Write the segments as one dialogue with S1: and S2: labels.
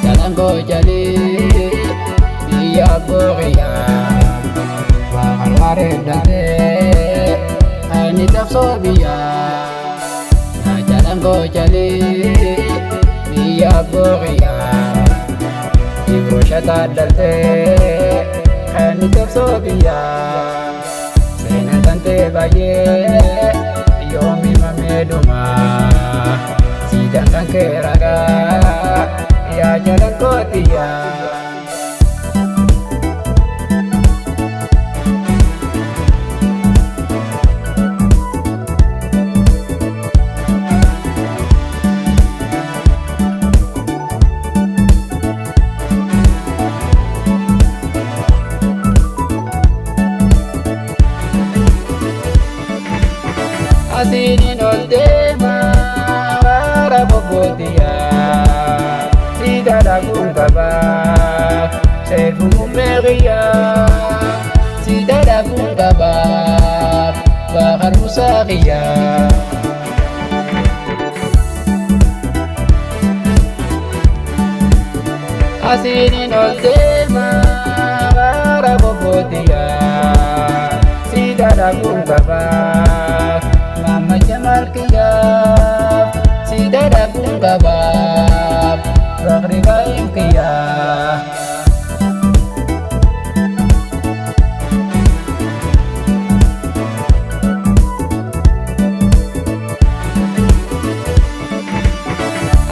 S1: Jalan gojalee biyya booqiyyaa waaqal wareegdantee ani dabsoo biyyaa. Jalan gojalee biyya booqiyyaa Ibroosha taaddaltee ani dabsoo biyyaa. Seenaan tantee baay'ee yoomi mameeduma siidaan kan kee ragaa yaa jalan kootiyyaa. Asiinin ol deemaa bara bobbootiyaa siidaa dhaguun qabaa seeruu muummee siidaa dhaguun qabaa baaqar musaa qiyyaa. Asiinin ol deemaa bara bobbootiyaa siidaa dhaguun qabaa. Mama Jamal kiyyaa siidaa dhaguun qabaa Bakri Baay'in kiyyaa.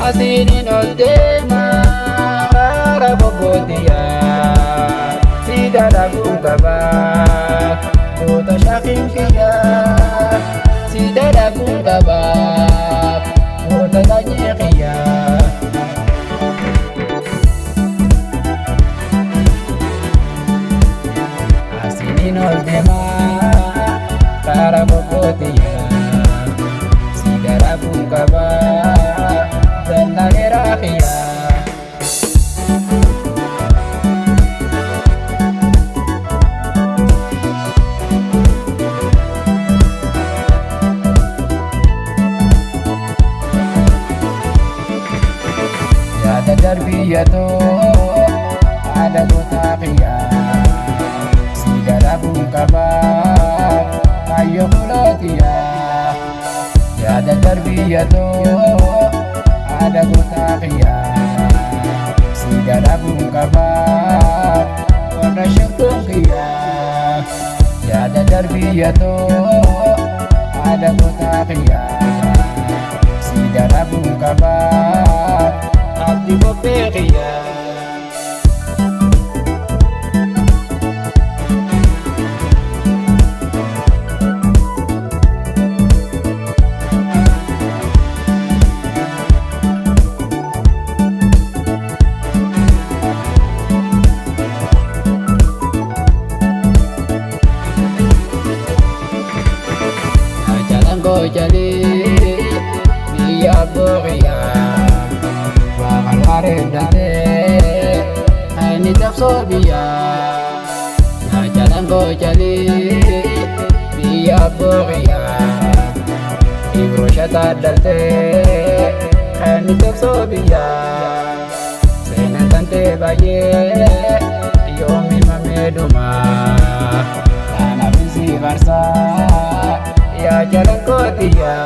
S1: Asiinin ol deemaa bara bobbootiyaa siidaa dhaguun qabaa goota shaakiin kiyyaa siidaa dhaguun qabaa goota sanyii kiyyaa. Asiinin ol deemaa bara bobbootiyaa siidaa dhaguun qabaa dallaa dheeraa kiyyaa. Yaada darbiyyatoo haadha gootaa qiyyaa siidaa dhabuun qabaa kaayyoo fuulotiyyaa. Yaada darbiyyatoo haadha gootaa qiyyaa siidaa dhabuun qabaa warra shakkuun qiyyaa. Yaada darbiyyatoo haadha gootaa qiyyaa siidaa dhabuun qabaa abdii qophee qiyyaa. Jalan gojalee biyya booqiyyaa waaqal wareegdantee ani dabsoo biyyaa. Jalan gojalee biyya booqiyyaa Ibroosha taaddaltee ani dabsoo biyyaa. Seenaan tantee baay'ee yoomi mameeduma kanaaf si farsaa yaa jalan kootiyyaa.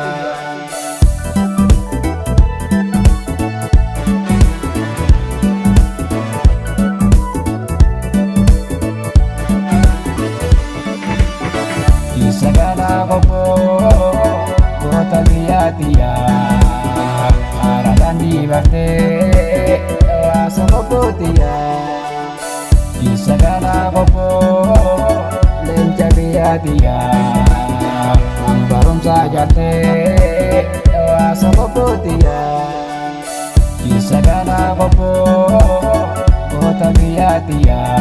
S1: Sagala qophoo goota biyyaatiyyaa karaa daandii bartee hawaasa qophootiyaa. Sagala qophoo leenca biyyaatiyyaa mana barumsaa ijaartee hawaasa qophootiyaa. Sagala qophoo goota biyyaatiyyaa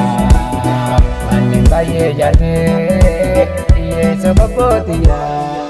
S1: manneen baay'ee ijaartee hiyyeessa qophootiyaa.